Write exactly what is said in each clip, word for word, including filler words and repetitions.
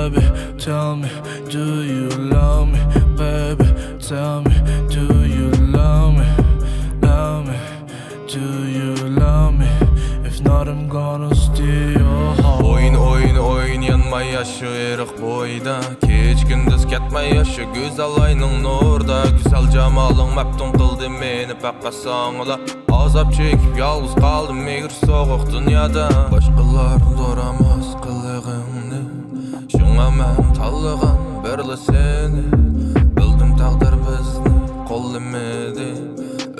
Baby, tell me, do you love me? Baby, tell me, do you love me? Love me, do you love me? If not, I'm gonna steal your heart. ئويۇن، ئويۇن، ئويۇن يانماي ياشا ئېرىق بويىدا. كېچە كۈندۈز كەتمەي ياشا گۈزەل ئاينىڭ نۇرىدا. گۈزەل جامالىڭ مەپتۇن قىلدى مېنى پەقەت ساڭىلا. ئازاب چېكىپ يالغۇز قالدىم مېھىر سوغۇق دۇنيادا. باشقىلار دوراماس قىلىقىڭنى، شۇڭا مەن تاللىغان بىرلا سېنى. بىلدىم تەقدىر بىزنى قوللىمىدى،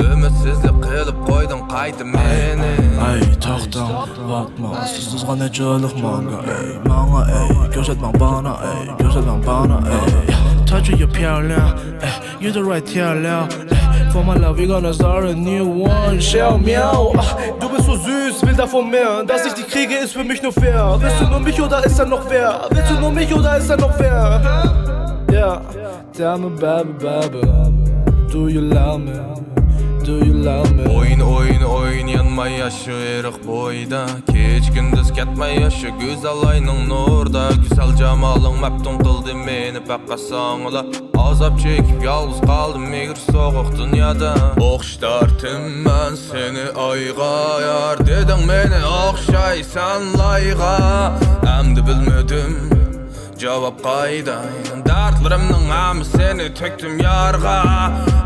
ئۈمىدسىزلىك قىلىپ قويدۇڭ قايتا مېنى. ئەي، توختاڭ، ۋاتما، سىزغان ئەجەللىك ماڭا، ئەي، ماڭا، ئەي، كۆرسەتمەڭ بانا، ئەي، كۆرسەتمەڭ بانا، ئەي. Touch your 漂亮, ئەي, you the right here, Leo. For my love, we gonna start a new one, Xiao Miao. Ah, du bist so süß, will davon mehr. Dass ich dich kriege, ist für mich nur fair. Willst du nur mich oder ist da noch wer? Willst du nur mich oder ist da noch wer? Yeah, tell me, baby, baby, do you love me? Do you love me? ئويۇن، ئويۇن، ئويۇن يانماي ياشا ئېرىق بويىدا. كېچە كۈندۈز كەتمەي ياشا گۈزەل ئاينىڭ نۇرىدا. گۈزەل جامالىڭ مەپتۇن قىلدى مېنى پەقەت ساڭىلا. ئازاب چېكىپ يالغۇز قالدىم مېھىر سوغۇق دۇنيادا. ئوخشىتارتىم مەن سېنى ئايغا، يار دېدىڭ مېنى ئوخشايسەن لايغا. ئەمدى بىلمىدىم جاۋاب قايدا. دەردلىرىمنىڭ ھەممىسىنى تۆكتۈم يارغا.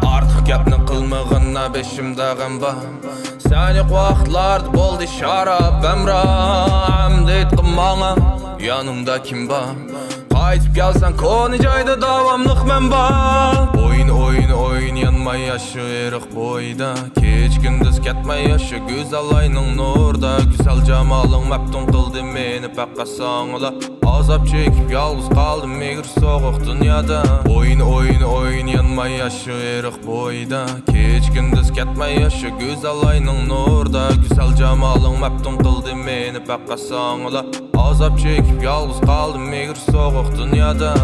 ئارتۇق گەپنى قىلمىغىنا، بېشىمدا غەم بار. سەن يوق ۋاقىتلاردا بولدى شاراب ھەمراھ. ئەمدى ئېيتقىن ماڭا، يانىڭدا كىم بار؟ قايتىپ كەلسەڭ كونا جايدا داۋاملىق مەن بار. ئويۇن، ئويۇن، ئويۇن يانماي ياشا ئېرىق بويىدا. كېچە كۈندۈز كەتمەي ياشا گۈزەل ئاينىڭ نۇرىدا. گۈزەل جامالىڭ مەپتۇن قىلدى مېنى پەقەت ساڭىلا. ئازاب چېكىپ يالغۇز قالدىم مېھىر سوغۇق دۇنيادا. ئويۇن، ئويۇن، ئويۇن يانماي ياشا ئېرىق بويىدا. كېچە كۈندۈز كەتمەي ياشا گۈزەل ئاينىڭ نۇرىدا. گۈزەل جامالىڭ مەپتۇن قىلدى مېنى پەقەت ساڭىلا. ئازاب چېكىپ يالغۇز قالدىم مېھىر سوغۇق دۇنيادا.